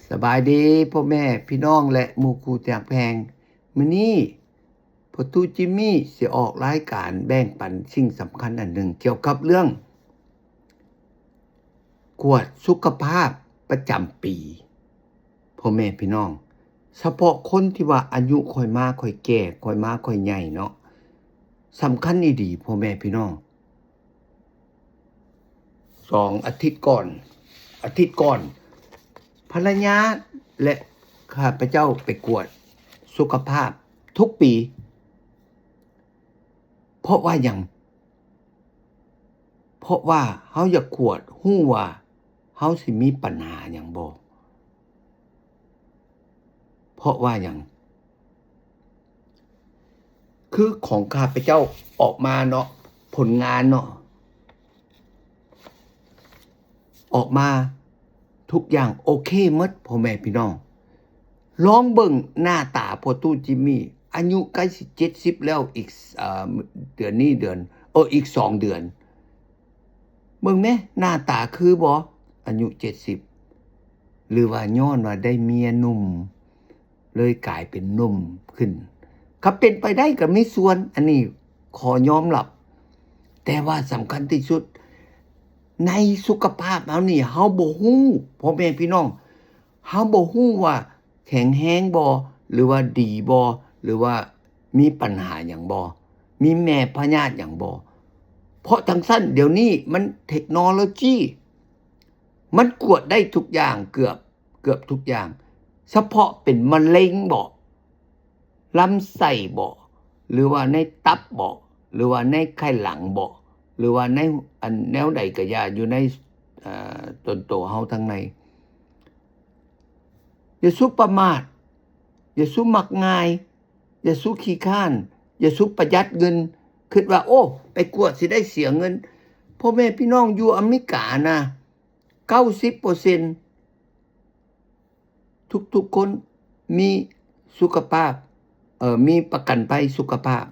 ສະບາຍດີພໍ່ແມ່ພີ່ນ້ອງ ແລະ ໝູ່ຄູ່ທີ່ຮັກແພງ. ມື້ນີ້ພໍ່ຕູ້ຈິມມີຊິອອກລາຍການແບ່ງປັນສິ່ງສຳຄັນອັນໜຶ່ງ ກ່ຽວກັບເລື່ອງກວດສຸຂະພາບປະຈຳປີ. ພໍ່ແມ່ພີ່ນ້ອງ, ສະເພາະຄົນທີ່ວ່າອາຍຸຄ່ອຍມາຄ່ອຍແກ່, ຄ່ອຍມາຄ່ອຍໃຫຍ່ເນາະ, ສຳຄັນອີ່ຫຼີພໍ່ແມ່ພີ່ນ້ອງ. ສອງອາທິດກ່ອນ, ອາທິດກ່ອນ ພັນລະຍາ ແລະ ຂ້າພະເຈົ້າໄປກວດສຸຂະພາບທຸກປີ. ເພາະວ່າຫຍັງ? ເພາະວ່າເຮົາຢາກກວດຮູ້ວ່າເຮົາຊິມີປັນຫາຫຍັງບໍ່. ເພາະວ່າຫຍັງ? ຄືຂອງຂ້າພະເຈົ້າອອກມາເນາະ, ຜົນງານເນາະ, ອອກມາທຸກຢ່າງໂອເຄໝົດພໍ່ແມ່ພີ່ນ້ອງ. ລອງເບິ່ງໜ້າຕາພໍ່ຕູ້ຈິມມີ, ອາຍຸໃກ້ຊິເຈັດສິບແລ້ວ, ອີກ ເອີ ເດືອນນີ້ເດືອນ ເອີ ອີກສອງເດືອນ. ເບິ່ງແມ້ ໜ້າຕາຄືບໍ່ ອາຍຸເຈັດສິບ? ຫຼືວ່າຍ້ອນວ່າໄດ້ເມຍໜຸ່ມ ເລີຍກາຍເປັນໜຸ່ມຂຶ້ນ? ຄັນເປັນໄປໄດ້ກໍມີສ່ວນ, ອັນນີ້ຂໍຍອມຮັບ. ແຕ່ວ່າສຳຄັນທີ່ສຸດ ໃນສຸຂະພາບເຮົານີ້ ເຮົາບໍ່ຮູ້ ພໍ່ແມ່ພີ່ນ້ອງ, ເຮົາບໍ່ຮູ້ວ່າແຂງແຮງບໍ່ ຫຼືວ່າດີບໍ່ ຫຼືວ່າມີປັນຫາຫຍັງບໍ່, ມີແມ່ພະຍາດຫຍັງບໍ່. ເພາະຈັ່ງຊັ້ນ ດຽວນີ້ມັນເທັກໂນໂລຈີ ມັນກວດໄດ້ທຸກຢ່າງ, ເກືອບ ເກືອບທຸກຢ່າງ. ສະເພາະເປັນມະເຮັງບໍ? ລຳໄສ້ບໍ? ຫຼືວ່າໃນຕັບບໍ? ຫຼືວ່າໃນໄຂ່ຫຼັງບໍ? ຫຼືວ່າໃນອັນແນວໃດກະຢ່າ ຢູ່ໃນ ເອີ ຕົນໂຕເຮົາທາງໃນ. ຢ່າສູ່ປະໝາດ, ຢ່າສູ່ມັກງ່າຍ, ຢ່າສູ່ຂີ້ຄ້ານ, ຢ່າສູ່ປະຢັດເງິນ, ຄິດວ່າ ໂອ້ ໄປກວດຊິໄດ້ເສຍເງິນ. ພໍ່ແມ່ພີ່ນ້ອງຢູ່ອາເມລິການະ ເກົ້າສິບເປີເຊັນ ທຸກໆຄົນມີສຸຂະພາບ ເອີ ມີປະກັນໄພສຸຂະພາບ.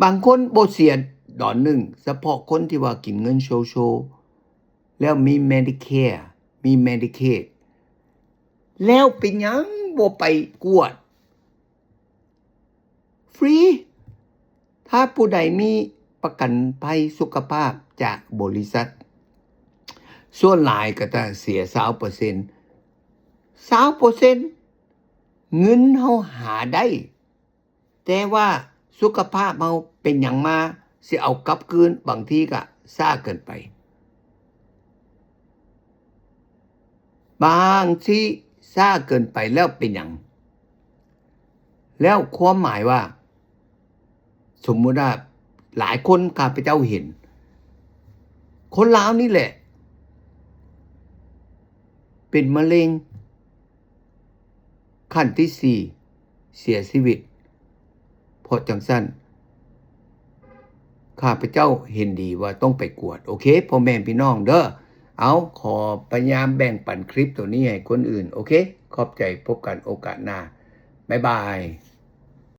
ບາງຄົນບໍ່ເສຍດອນໜຶ່ງ, ສະເພາະຄົນທີ່ວ່າກິນເງິນໂຊໂຊ ແລ້ວມີ Medicare ມີ Medicaid ແລ້ວເປັນຫຍັງບໍ່ໄປກວດ ຟຣີ ຖ້າຜູ້ໃດມີປະກັນໄພສຸຂະພາບຈາກບໍລິສັດ, ສ່ວນຫຼາຍກໍຈະເສຍຊາວເປີເຊັນ, ຊາວເປີເຊັນ ເງິນເຮົາຫາໄດ້, ແຕ່ວ່າສຸຂະພາບເຮົາເປັນຫຍັງມາ ຊິເອົາກັບຄືນ ບາງທີກໍຊ້າເກີນໄປ. ບາງທີຊ້າເກີນໄປແລ້ວເປັນຫຍັງ? ແລ້ວຄວາມໝາຍວ່າ ສົມມຸດວ່າຫຼາຍຄົນ ຂ້າພະເຈົ້າເຫັນ ຄົນລາວນີ້ແຫຼະ ເປັນມະເຮັງ ຂັ້ນທີສີ່ ເສຍຊີວິດ. ເພາະຈັ່ງຊັ້ນ ຂ້າພະເຈົ້າເຫັນດີວ່າຕ້ອງໄປກວດ. ໂອເຄ ພໍ່ແມ່ພີ່ນ້ອງເດີ. ເອົາ ຂໍພະຍາຍາມແບ່ງປັນຄລິບໂຕນີ້ໃຫ້ຄົນອື່ນ. ໂອເຄ ຂອບໃຈ. ພົບກັນໂອກາດໜ້າ. ບາຍບາຍ.